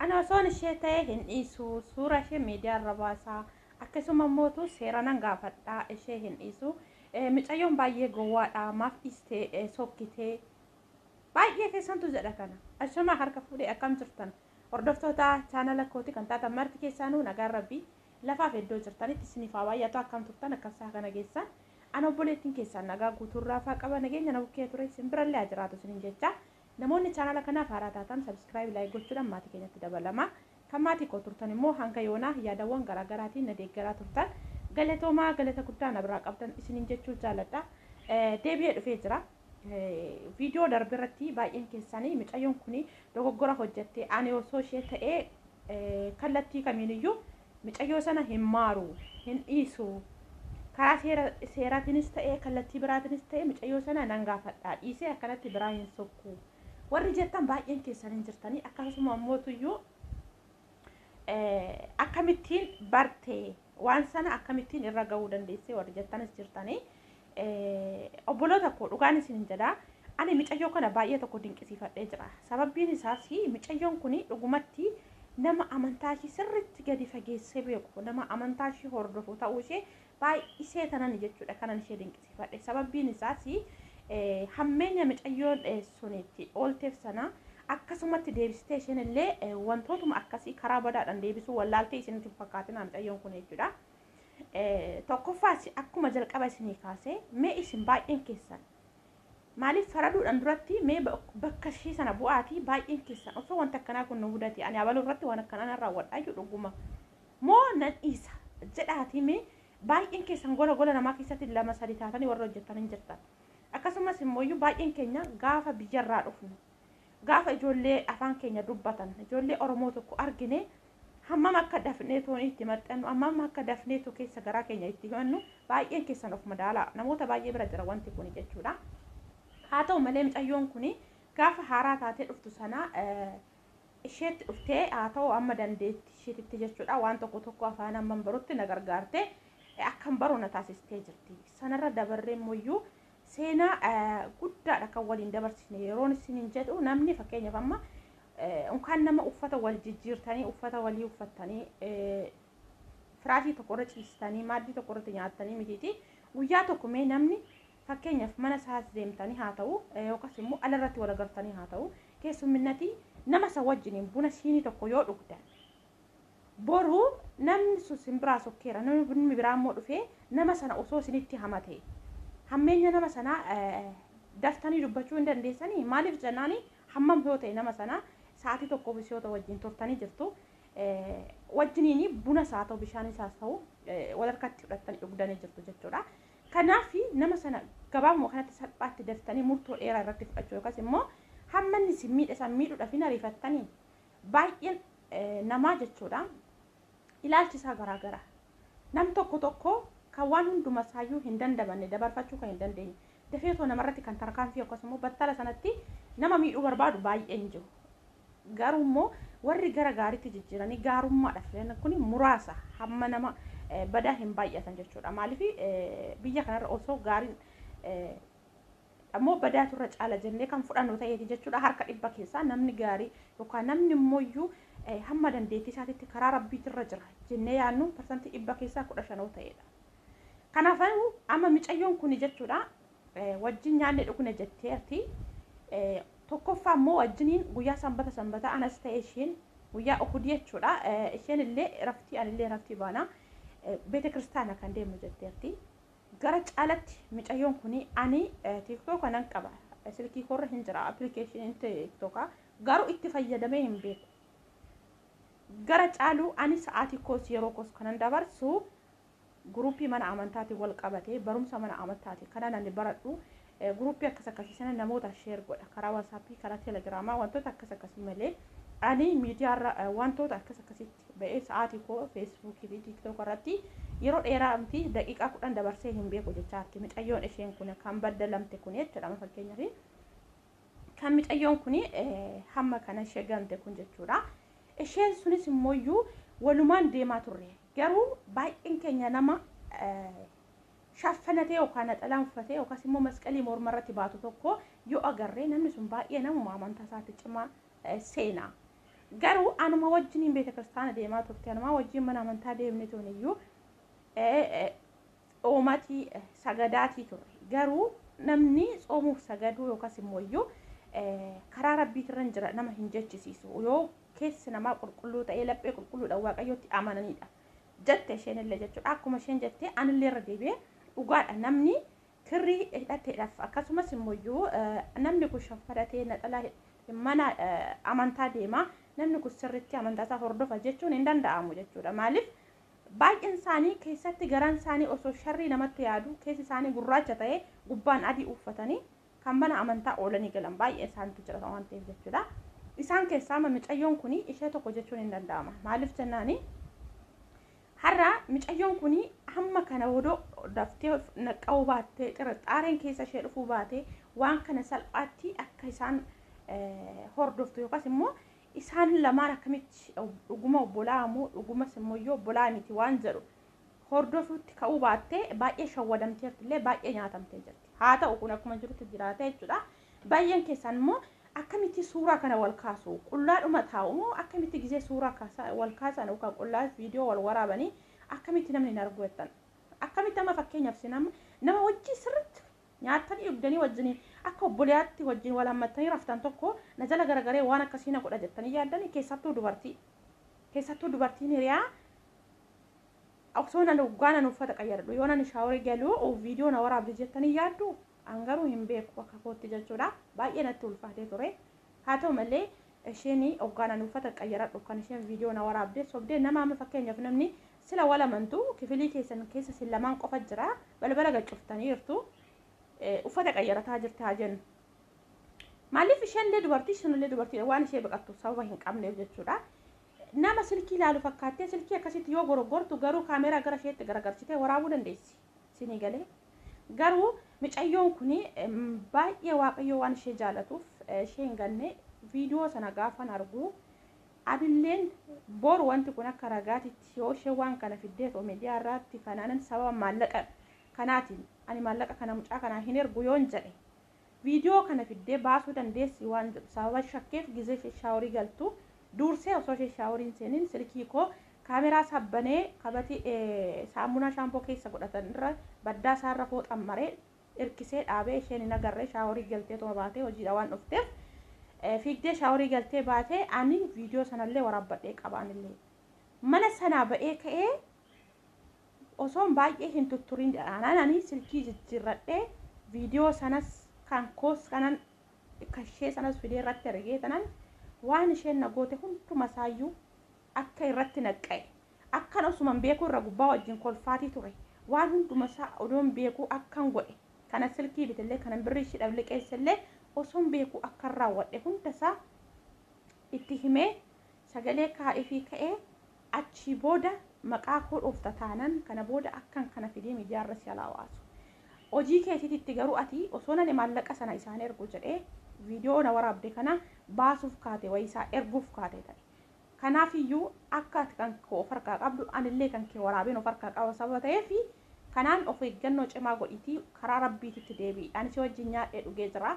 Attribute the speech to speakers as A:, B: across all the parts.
A: Ana osoon ishee ta'e hin dhiisu, suura ishee miidiyaa irra baasaa, akkasuma immoo seera nan gaafadhaa, ishee hin dhiisu. Micayyoon baay'ee gowwaadha, maaf dhiistee sokkitee baay'ee keessantu jedha kana. Ashamaa, harka fuudhee, akkam jirtan? Hordoftoota chaanala kooti kan taatan marti keessaanuu nagaan Rabbii lafaaf iddoo jirtanitti isiniif haa baay'atu. Akkam turtan? Akkam isaa kana geessan? Ana obboleettiin keessaan nagaa guutuurraa faa qaba, nageenya na bukkee ture, isin birallee haa jiraatu isiniin jecha. Namoonni chaanala kanaaf haaraa taatan subscribe, like gochuudhaan maatii keenyatti dabalama. Kan maatii koo turtan immoo hanga yoonaa yaadawwan garaagaraatiin na deeggaraa turtan, galatoomaa, galata guddaa na biraa qabdan isiniin jechuu jaaladha. Deebi'ee dhufee jira. Viidiyoo darbe irratti baay'een keessanii micayyoon kun dogoggora hojjette, ani osoo ishee ta'ee kallattii kamiiniyyuu micayyoo sana hin maaru, hin dhiisu, karaa seeraatiinis ta'ee kallattii biraatiinis ta'ee micayyoo sana nan gaafadha, dhiisee akkanatti biraa hin sokku warri jettan baay'een keessan hin jirtanii. Akkasuma ammootuyyuu akkamittiin bartee, waan sana akkamittiin irra gahuu dandeessee warri jettanis jirtanii. Obboloota koo, dhugaan isin jedha, ani micayyoo kana baay'ee tokko dinqisiifadhee jira. Sababbiin isaas micayyoon kun dhugumatti nama amantaa ishee sirriitti gadi fageessee beeku, nama amantaa ishee hordofu ta'uu ishee baay'isee tanan jechuudha kanan ishee dinqisiifadhe. Sababbiin isaas hammeenya micayyoon sunitti oolteef sana akkasumatti deebistee isheen illee wantootuma akkasii karaa badaadhaan deebisuu wallaaltee isinitti hin fakkaatina micayyoon kun jechuudha. Tokkoffaas akkuma jalqaba isinii kaasee, mee isin baay'een keessan maaliif faraduudhaan duratti mee bakka ishee sana bu'aatii, baay'een keessan osoo wanta akkanaa kun nu mudate, ani abaluu irratti waan akkanaa nan raawwadhaa jiru dhuguma moo nan dhiisa jedhaatii, mee baay'een keessan gola gola namaa keessatti lama sadi taatanii warra hojjetan hin jirtan. Akkasumas immoo baay'een keenya gaafa biyyarraa dhufnu, gaafa ijoollee afaan keenya dubbatan, ijoollee Oromoo tokko argine, hammam akka dafnee toonii itti maxxannu, hammam akka dafneetu keessa garaa keenya itti himannu baay'een keessan of madaalaa. Namoota baay'ee bira jira wanti kun jechuudha. Haa ta'u malee micayyoon kun gaafa haaraa taatee dhuftu sana isheetti dhuftee, haa ta'u amma dandeetti isheetitti jechuudha, waan tokko tokko afaan amman barutti na gargaarte, akkan baru na taasistee jirti. Sanarra dabarree immoo seenaa guddaadha kan waliin dabarsine. Yeroon isiniin jedhu, namni fakkeenyaaf amma unkaan nama uffata wal jijjiirtanii, uffata walii uffattanii, firaashii tokko irra ciistanii, maaddii tokko irratti nyaattanii mitiiti. Guyyaa tokko mee namni fakkeenyaaf mana isaas deemtanii haa ta'u, yookaas immoo alarratti wal agartanii haa ta'u, keessumminati nama isa wajjiniin buna siinii tokko yoo dhugdan, boru namni sun sin biraa sokkeera, namni biraa immoo dhufee nama sana osoo isinitti hamate, hammeenya nama sanaa daftanii dubbachuu hin dandeessanii? Maaliif jennaani, hammam yoo ta'e nama sana sa'aatii tokkoof yoo ta'u wajjin turtanii jirtu, wajjiniin buna isaa ta'u bishaan isaas ta'u wal harkatti fudhattanii dhugdanii jirtu jechuudha. Kanaaf nama sana gabaabuma kanatti salphaatti daftanii murtoo dheeraa irratti fudhachuu yookaas immoo hamma inni si miidhe san miidhuudhaaf hin ariifattanii? Baay'een namaa jechuudha ilaalchi isaa garaagara. Nam tokko tokko kan waan hunduma isaayyuu hin dandamanne, dabarfachuu kan hin dandeenye, dafeetoo namarratti kan tarkaanfii akkasumas battala sanatti nama miidhuu barbaadu baay'een jiru. Garuu immoo warri gara gaariitti jijjiiranii gaarummaadhaaf filan kun muraasa, hamma nama badaa hin baay'atan jechuudha. Maaliif, biyya kanarra osoo gaariin ammoo badaatu irra caala jennee kan fudhannu ta'eeti jechuudha. Harka 100 keessaa namni gaarii yookaan namni immoo hamma dandeettii isaatiitti karaa Rabbiitirra jira jennee yaadnu 100% keessaa 15 ta'edha. Kanaafuu amma micayyoon kun jechuudha wajjin nyaanne dhugne jetteerti. Tokkoffaa immoo wajjiniin guyyaa sanbata sanbata anas ta'e isheen guyyaa uhudii jechuudha. Isheen illee raftii, anillee raftii baana, beete kiristaana kan deemnu jetteerti. Gara caalatti micayyoon kun, ani TikToka nan qaba. Silkii koorra hin jira appilikeeshiniin TikTokaa, garuu itti fayyadamee hin beeku. Gara caaluu ani sa'aatii koos yeroo koos kanan dabarsu guruppii mana amantaatiin wal qabatee, barumsa mana amantaatiin kanan ani baradhu, guruppii akkas akkasii sana namoota share godha karaa WhatsAppii, karaa Telegiraamaa, wantoota akkas akkasii malee ani miidiyaarra wantoota akkas akkasitti ba'ee sa'aatii koo Feesbuukii fi TikTok irratti yeroo dheeraa miti, daqiiqaa 10 dabarsee hin beeku jechaatti micayyoon isheen kun kan baddalamte kun jechuudha. Fakkeenyaaf kan micayyoon kun hamma kana ishee gante kun jechuudha. Isheen sunis immoo walumaan deemaa turre, garuu baay'een keenya nama shaffanatee yookaan naxalaa uffatee yookaas immoo masqalii morma irratti baatu tokko yoo agarree, namni sun baay'ee namuma amantaa isaatti cimaa seena. Garuu anuma wajjiniin beeta kiristaana deemaa turte, anuma wajjin mana amantaa deemne tuniyyuu tsoomatii sagadaatii ture. Garuu namni tsoomuuf sagaduu yookaas immoo iyyuu karaa rabbiitirra jira nama hin jechisiisu. Yoo keessi namaa qulqulluu ta'ee laphee qulqulluudhaan Waaqayyotti amananidha jette isheen illee jechuudha. Akkuma isheen jettee anillee irra deebi'ee dhugaadha, namni kirrii hidhateedhaaf akkasumas immoo iyyuu namni kun shaffaratee naxalaa mana amantaa deema, namni kun sirriitti amantaa isaa hordofa jechuun hin danda'amu jechuudha. Maaliif, baay'een isaanii keessatti garaan isaanii osoo sharrii namatti yaadu, keessi isaanii gurraacha ta'ee gubbaan adii uffatanii kan mana amantaa oolanii galan baay'ee isaanitu jira waan ta'eef jechuudha. Isaan keessaa amma micayyoon kun ishee tokko jechuun hin danda'ama. Maaliif jennaani, har'a micayyoon kun hamma kana odoo daftee naqqa'uu baattee, xirxaareen keessa ishee dhufuu baatee, waan kana salphaatti akka isaan hordoftu yookaas immoo isaan lamaan akkamitti dhuguma obbolaa moo dhugumas immoo iyyuu obbolaa miti waan jedhu hordofuutti ka'uu baattee, baay'ee shawwadamteerti illee, baay'ee nyaatamtee jirti. Haa ta'u, kun akkuma jirutti jiraata jechuudha. Baay'een keessan immoo akkamitti suuraa kana wal kaasu, qullaadhuma taa'u moo, akkamitti gizee suuraa wal kaasan yookaan qullaa viidiyoo wal waraabanii akkamitti namni hin argu jettan. Akkamitti amma fakkeenyaaf si nama wajjin sirriitti nyaatanii dhugdanii wajjin akka obboleyaatti wajjin wal hammattanii raftan tokko na jala garagaree waan akkasii na godha jettanii yaaddanii? Keessattuu dubartii. Keessattuu dubartiin hiriyaa osoo nan waggaa nan uffata qayyadhu, yoo nan shaaworii galuu viidiyoo na waraabde jettanii yaaddu? An garuu hin beeku akka kootti jechuudha. Baay'ee natti ulfaatee ture. Haa ta'u malee, isheen hoggaa nan uffata qayyaradhu kan isheen viidiyoo na waraabde sobdee nama. Amma fakkeenyaaf namni sila wal amantu kifilii keessan keessa sin lamaan qofa jira, balbala gaccuftaniirtu, uffata qayyarataa jirti haa jennu. Maaliif, isheen illee dubartii, isheen illee dubartii, waan ishee baqattu sababa hin qabneef jechuudha. Nama silkii ilaalu fakkaattee silkii akkasitti yoo gorogortu garuu kaameeraa gara isheetti garagalchitee waraabuu dandeessi. Sinii galee. Garuu micayyoon kun baay'ee Waaqayyoo waan ishee jaalatuuf ishee hin ganne. Viidiyoo sana gaafan argu anilleen boru wanti kun akka ragaatitti yoo ishee waan kana fiddee too miidiyaa irratti kanaanan sababa maallaqa kanaatiin ani maallaqa kana mucaa kanaa hin ergu yoon jedhe, viidiyoo kana fiddee baasuu dandeessi waan jedhu sababa shakkeef, gizee ishee shaaworii galtu dursee osoo ishee shaaworiin seeniin silkii koo kaameraa sabbanee kabatii saamunaa shaampoo keessa godhatan irra baddaa isaarra fooxan maree hirkisee dhaabee, isheen hin agarree, shaaworii galtee tuma baatee hojiidha waan dhufteef fiigdee shaaworii galtee baatee, ani viidiyoo sanallee waraabbadhee qabaanillee mana sanaa ba'ee ka'ee osoon baay'ee hin tutturin jedhaan ani silkii jijjiirradhee viidiyoo sanas kan koos kanan kashee sanas fidee irratti argee tanan waan isheen na goote hunduma isaayyuu akka irratti naqqa'e, akkan osuman beekuu irra gubbaa wajjin kolfaatii ture, waan hunduma isaa odoon beekuu akkan godhe, kana silkii bitillee, kana birrii ishee liqeessellee osoon beekuu akkan raawwadhe hunda isaa itti himee, sagalee kaa'ee fi ka'ee, achii booda maqaa koo dhoofta taanan kana booda akkan kana fidee miidiyaarra si alaa waasu. Hojii keetiitti garuu ati osoo nani maallaqa sana isaan ergu jedhee viidiyoo na waraabde kana baasuuf kaate, wayii isaa erguuf kaate ta'e. Kanaafiyyuu akka ati kan koo of harkaa qabdu anillee kan kee waraabeen of harkaa qaba sababa ta'eef, kanaan of eeggannoo cimaa godhiitii karaa rabbiititti deebi'i. Ani si wajjin nyaadhee dhugee jira.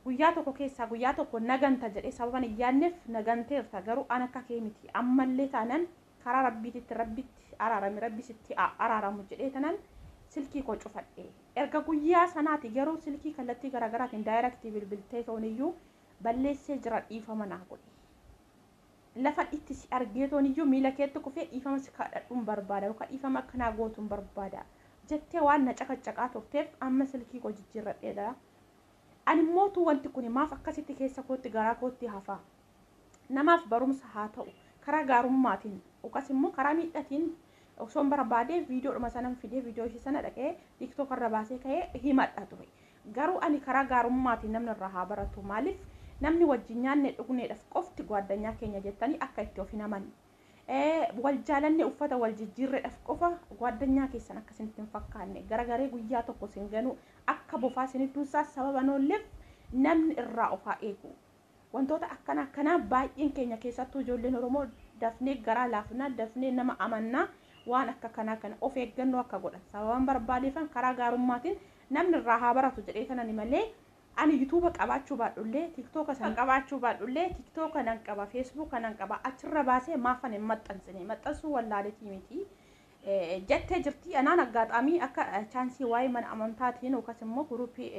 A: Guyyaa tokko keessaa guyyaa tokko naganta jedhee sababan hin yaadneef naganteerta, garuu an akka kee miti. Ammallee taanan karaa rabbiititti rabbitti araarami, rabbi sitti araaramu jedhee tanan silkii koo cufadhe. Erga guyyaa sanaati garuu silkii kallattii garaagaraatiin daayirektii bilbiltee tooniyyuu balleessee jira, dhiifama naa godhi. Lafa itti si argee tooniyyuu miila keetti kufee dhiifama si kadhadhuun barbaada yookaan dhiifama akkanaa gootuun barbaada jettee waan na caqacaqaa turteef amma silkii koo jijjiirradheedha. Ani mootuu wanti kun maaf akkasitti keessa kootti garaa kootti hafa? Namaaf barumsa haa ta'u, karaa gaarummaatiin yookaas immoo karaa miidhatiin osoo hin barbaadee viidiyoodhuma sanan fidee viidiyoo ishee sana dhaqee TikTok irra baasee ka'ee himadha ture. Garuu ani karaa gaarummaatiin namni irraa haa baratu. Maaliif, namni wajjin nyaanne dhugneedhaaf qofti gwaaddanyaa keenya jettanii akka itti of hin amanne. Wal jaalanne uffata wal jijjiirreedhaaf qofa gwaaddanyaa keessan akka isinitti hin fakkaanne, garagaree guyyaa tokko isin ganuu akka bofaa isinitti hunsaa sababa noolleef namni irraa of haa eegu. Wantoota akkana akkanaa baay'een keenya, keessattuu ijoolleen Oromoo, dafnee garaa laafnaa, dafnee nama amannaa, waan akka kanaa kana of eeggannoo akka godhan sababan barbaadeefan karaa gaarummaatiin namni irraa haa baratu jedhee kanani malee Ani yuutuuba qabaachuu baadhullee, tiktooka sana qabaachuu baadhullee, tiktooka nan qaba, feesbuuka nan qaba, achirra baasee maafan hin maxxansine, maxxansuu wallaaletii miti jettee jirti. Anaan aggaaxaamii akka chaansii waa'ee mana amantaatiin yookaas immoo guruupii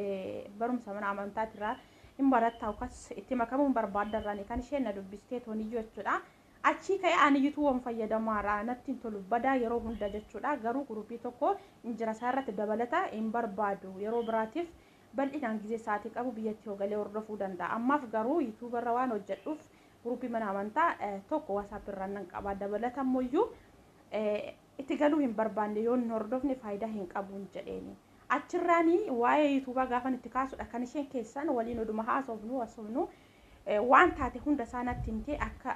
A: barumsa mana amantaatirraa hin barattaa yookaas itti makamuun barbaaddarraan kan isheen na dubbistee tooniyyuu jechuudha. Achii ka'ee ani yuutuuban fayyadamaadha, natti hin tolu badaa yeroo hunda jechuudha. Garuu guruupii tokko injira isaa irratti dabalata hin barbaadu, yeroo biraatiif bal'inaan gizee sa'aatii qabu biyyatti hogalee hordofuu danda'a. Ammaaf garuu yuutuubarra waan hojjedhuuf guruupii mana amantaa tokko waasaap irraan nan qaba. Dabalata ammoo itti galuu hin barbaanne, yoo hin hordofne faayidaa hin qabuun jedheeni. Achirraanii waa'ee yuutuubaa gaafan itti kaasudha kan isheen keessan waliin oduma haasofnu haasofnu waan taate hunda isaa natti himtee, akka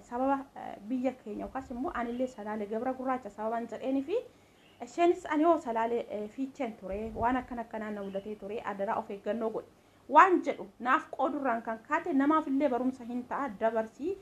A: sababa biyya keenya yookaas immoo anillee Salaalee Gabra Gurraacha sababan jedheenii fi isheenis ani hoo Salaalee fiicheen ture, waan akkana akkanaan na mudatee ture, adaraa of eeggannoo godhe waan jedhu naaf qoodurraan kan kaate, namaaf illee barumsa hin ta'a, dabarsii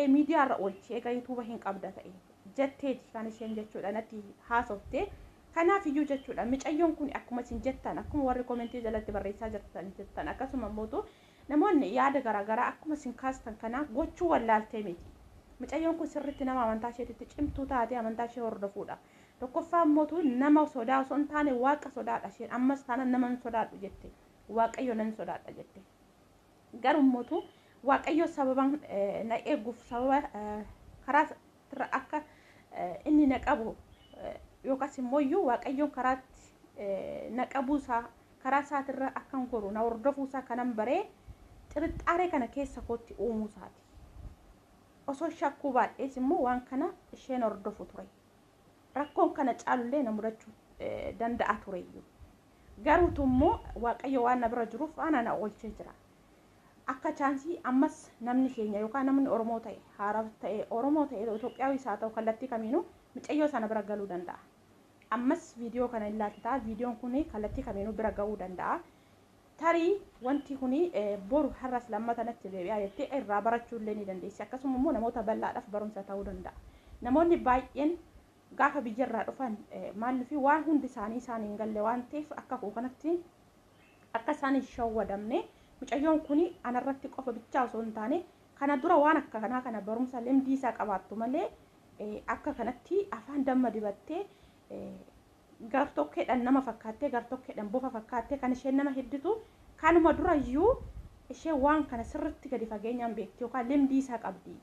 A: miidiyaarra oolchi egaa yuutuuba hin qabda ta'e jetteeti kan isheen jechuudha natti haasofte. Kanaaf iyyuu jechuudha, micayyoon kun akkuma isin jettan, akkuma warri komentii jalatti barreessaa jirtan jettan, akkasuma immoo namoonni yaada garaagaraa akkuma isin kaastan kana gochuu wallaaltee miti. Micayyoon kun sirriitti nama amantaa isheetitti cimtuu taate, amantaa ishee hordofuudha. Tokkoffaa immoo nama sodaa osoo hin taane waaqa sodaadha isheen, ammas taana nama hin sodaadhu jette. Waaqayyo nan sodaadha jette. Garuu immoo Waaqayyo sababan na eeguuf, sababa karaa irra akka inni na qabu yookaas immoo iyyuu Waaqayyoon karaatti na qabuusaa, karaa isaatirra akkan goru na hordofuusaa kanan baree xirixxaaree kana keessa kootti uumuusaati. Osoo shakkuu baadhees immoo waan kana isheen hordofu ture. Rakkoon kana caalullee na mudachuu danda'a tureyyuu. Garuutu immoo Waaqayyo waan na bira jiruuf ana na oolchee jira. Akka chaansii ammas namni keenya yookaan namni Oromoo ta'e, Haaraa ta'e, Oromoo ta'e, Itoophiyaawis haa ta'u, kallattii kamiinuu micayyoo sana bira galuu danda'a. Ammas viidiyoo kana ilaalta, viidiyoon kun kallattii kamiinuu bira gahuu danda'a. Tarii wanti kun boru har'as lammata natti deebi'aa jettee irraa barachuu illee ni dandeessi. Akkasuma immoo namoota bal'aadhaaf barumsa ta'uu danda'a. Namoonni baay'een gaafa biyyarraa dhufan maallif waan hundi isaanii isaan hin galle waan ta'eef, akka koo kanatti akka isaan hin shawwadamne, mucayyoon kun anarratti qofa bichaa osoo hin taane kana dura waan akka kanaa kana barumsa limdii isaa qabaattu malee, akka kanatti afaan damma dibattee, gartokkeedhaan nama fakkaattee, gartokkeedhaan bofa fakkaattee kan isheen nama hidditu, kanuma durayyuu isheen waan kana sirritti gadi fageenyaan beekti yookaan limdii isaa qabdi.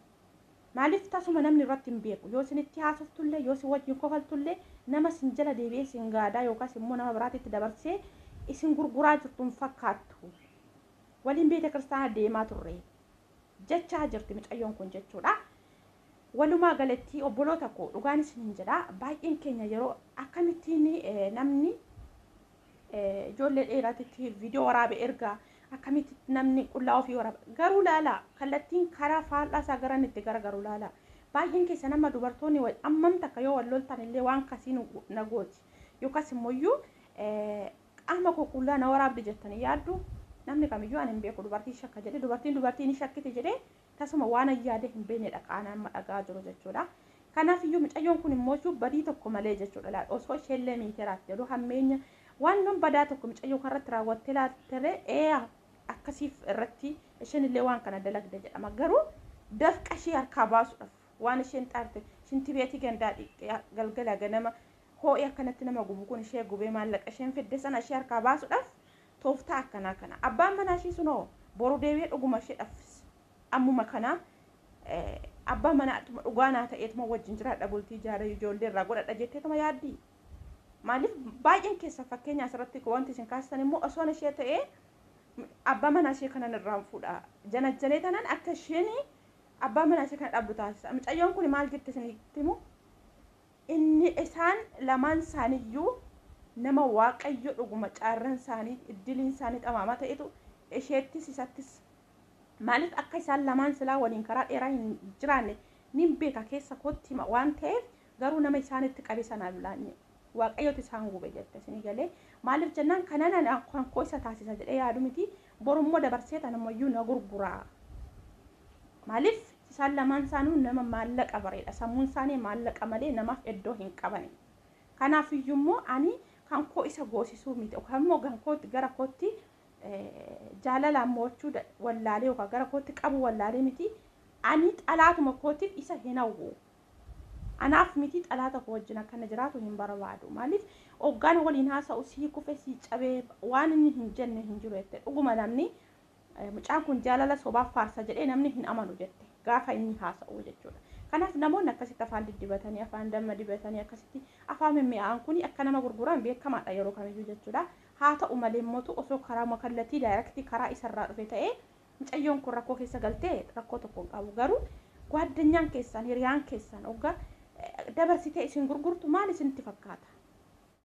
A: Maaliif tasuma namni irratti hin beeku, yoo isinitti haasoftullee, yoo isin wajjin kofaltullee, nama isin jala deebi'ee isin gaadaa yookaas immoo nama biraatitti dabarsee isin gurguraa jirtu hin fakkaattu. Waliin beeta kiristaanaa deemaa turre jechaa jirti mucayyoon kun jechuudha. Walumaa galatti obboloota koo, dhugaan isiniin jedha, baay'een keenya yeroo akkamittiin namni ijoollee dheeraatitti viidiyoo waraabe ergaa, akkamitti namni qullaa ofii waraaba, garuu laala kallattiin karaa faallaa isaa garan itti garagaru laala. Baay'een keessa nama dubartoonni ammam takka yoo wal loltan illee waan kasii na gooti yookaas immoo qaama koo qullaa na waraabdi jettanii yaaddu. Namni kamiyyuu ani hin beeku dubartii shakka jedhe, dubartiin dubartii ni shakkiti jedhee tasuma waan yaade hin beeknedha qaana amma dhagaa jiru jechuudha. Kanaaf iyyuu mucayyoon kun immoo badii tokko malee jechuudha, osoo isheellee miiteraatti jedhu hammeenya waan non badaa tokko mucayyoo kanarratti raawwattee laattere ee akkasiif irratti isheen illee waan kana dalagde jedhama. Garuu dafqa ishee harkaa baasuudhaaf waan isheen xaarte, shinti beetii gandaa dhiqxee galgala ganama hoo'ee akkanatti nama gubu kun ishee gubee, maallaqa isheen fidde sana ishee harkaa baasuudhaaf tooftaa akkanaa kana. Abbaan manaa ishee sunoo boru deebi'ee dhuguma isheedhaaf ammuma kana abbaa manaa dhugaa naa ta'eetuma wajjin jiraadha, bultii ijaaree ijoollee irraa godhadha jetteetuma yaaddii. Maaliif baay'een keessa fakkeenya asirratti wanti isin kaastan immoo osoon ishee ta'ee abbaa manaa ishee kanan irraan fuudha. Janajjanee tanan akka isheen abbaa manaa ishee kana dhabdu taasisa. Mucayyoon kun maal jette isinitti himu? Inni isaan lamaan isaaniiyyuu nama Waaqayyo dhuguma caarran isaanii, iddiliin isaanii xamaamaa ta'etu isheettis isattis. Maaliif akka isaan lamaan silaa waliin karaa dheeraa hin jiraanne nin beeka keessa kootti hima waan ta'eef, garuu nama isaanitti qabe sanaaf laanne Waaqayyotu isaan gube jette isinii galee. Maaliif jennaan kanan kan koo isa taasisa jedhee yaadu miti, borummoo dabarsee tanammayyuu na gurguraa. Maaliif isaan lamaan isaanuu nama maallaqa bareedha, sammuun isaanii maallaqa malee namaaf iddoo hin qabani. Kanaaf iyyuu immoo ani kan koo isa goosisuu miti yookaan immoo kan kootti gara kootti Jaalalaan mo'achuu wallaalee yookaan gara kootti qabu wallaalee miti, ani xalaatuma kootiif isa hin hawwu. Anaaf miti, xalaata koo wajjin akkana jiraatu hin barbaadu. Maaliif hoggaan waliin haasa'u sii kufe, sii cabee, waan inni hin jenne hin jiru jette. Dhuguma namni mucaan kun jaalala sobaaf faarsa jedhee namni hin amanu jette gaafa inni haasa'u jechuudha. Kanaaf namoonni akkasitti afaan diddibatanii, afaan damma dibatanii, akkasitti afaan mimmi'aan kun akka nama gurguran beekamaadha yeroo kamiyyuu jechuudha. Haa ta'u malee mootu osoo karaa kallattii direct karaa isarraa dhufe ta'ee mucayyoon kun rakkoo keessa galtee rakkoo tokko hin qabu. Garuu gwaddanyaan keessan, hiriyaan keessan hoggaa dabarsitee isin gurgurtu maal isinitti fakkaata?